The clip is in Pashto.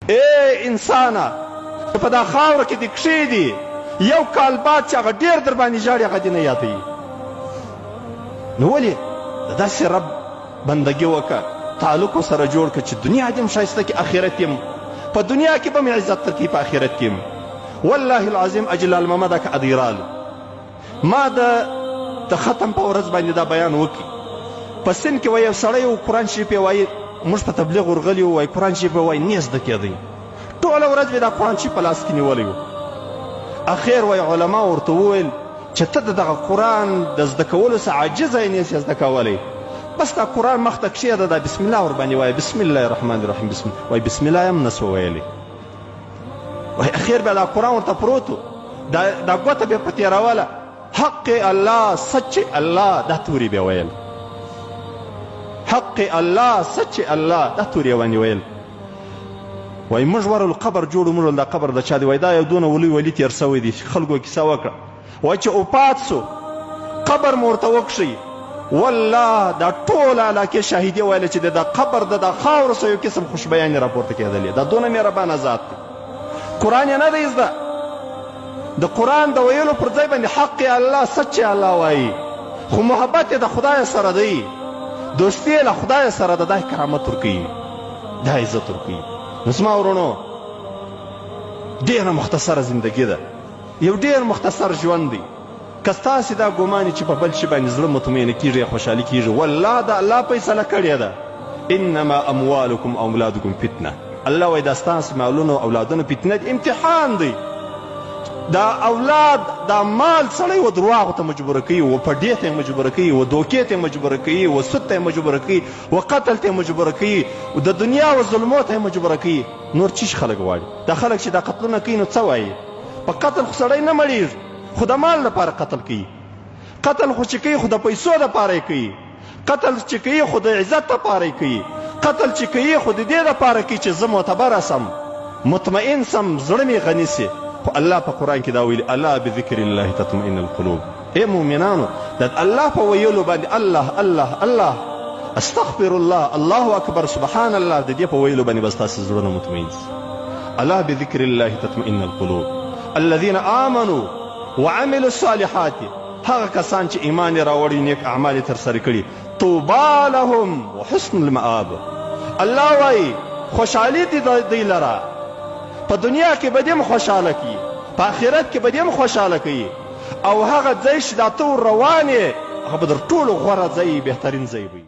ای انسانه چې په دا خاوره کې دې کښېږدي، یو کال بعد چې هغه ډېر در باندې ژاړي، هغه دې نه یادوي. نو ولې د داسې رب بندګي وکړه، تعلق ورسره جوړ کړه چې دنیا دې هم ښایسته کړي، آخرت دې هم. په دنیا کې به هم عزت درکوي، په آخرت کې هم. والله العظیم اجلال محمد اکا ادیرالو ما د د ختم په ورځ باندې دا بیان وکړي. په سند کې وایي یو سړی و، قرآن شریف یې وایي، موږ په تبلیغ ورغلي وو، وایي قرآن شریف یې وایي نه زده کېدی، ټوله ورځ مې دا قرآن شریف په لاس کې نیولی و. اخر وایي علما ورته وویل چې ته د دغه قرآن د زده کولو څخه عاجزه یې، نه سې زده کولی، بس دا قرآن مخ ته کښېږده، دا بسم الله ورباندې وایه، بسم الله الرحمن الرحیم، بسم وایي بسم الله یې هم نه سو ویلی. وایي اخر بیا دا قرآن ورته پروت و، دا دا ګوته به په تېروله، حق الله سچ الله، دا توري به ویل، حق الله سچ الله، دا توري باندې ویل. وایي موږ ورغلو قبر جوړو، موږ دا قبر د چا دی؟ وایي دا یو دونه ولوی ولي تېر سوی دی. خلکو کیسه وکړه، وایي چې وفات سو قبر مو ورته وکښی، والله دا ټوله علاقې شاهدي ویله چې د قبر د دا خاورو څخه یو قسم خوشبویانې راپورته کېدلې. دا دونه مهربانه ذات دی، قرآن یې نه دی زده، د قرآن د ویلو پر ځای باندې حق الله سچ الله وایي، خو محبت یې د خدای سره دی، دوستي یې له خدای سره ده، دا کرامت ورکوي، دا عزت ورکوي. نو زما وروڼو، ډېره مختصره زندګي ده، یو ډېر مختصر ژوند دی. که ستاسې دا ګمان وي چې په بل شي باندې زړه مطمئن کېږي یا خوشحالي کېږي، والله د الله فیصله کړې ده، انما اموالکم اولادکم فتنه. الله وایي دا ستاسې مالونو اولادونو فتنه دي، امتحان دی. دا اولاد دا مال سړی و درواغو ته مجبوره کوي، و پډې ته یې مجبوره کوي، و دوکې ته یې مجبوره کوي، و سود ته یې مجبوره کوي، و قتل ته یې مجبوره کوي، د دنیا و ظلمو ته یې مجبوره کوي. نور چیش خلک غواړي؟ دا خلک چې دا قتلونه کوي نو څه وایي؟ په قتل خو سړی نه مړېږي، خو د مال لپاره قتل کوي. قتل خو چې کوي خو د پیسو لپاره یې کوي. قتل چې کوي خو د عزت لپاره یې کوي. قتل چې کوي خو د دې لپاره کوي چې زه معتبره سم، مطمئن سم، زړه مې غني سي. خو الله په قرآن کې دا ویلي، الا بذکر الله تطمئن القلوب. ای مؤمنانو، د الله په ویلو باندې الله الله الله، استغفر الله، الله اکبر، سبحان الله، د دې په ویلو باندې به ستاسې زړونه مطمئن سي. الا بذکر الله تطمئن القلوب. الذين آمنوا وعملوا الصالحات، هغه کسان چې ایمان یې راوړی، نیک اعمال یې ترسره کړي، طوبا لهم وحسن المآب. الله وایي خوشحالي دي دوی لره، په دنیا کې به دې هم خوشحاله کړي، په آخرت کې به دې هم خوشحاله کوي، او هغه ځای چې دا ته ور روان یې هغه به تر ټولو غوره ځای، بهترین ځای وي.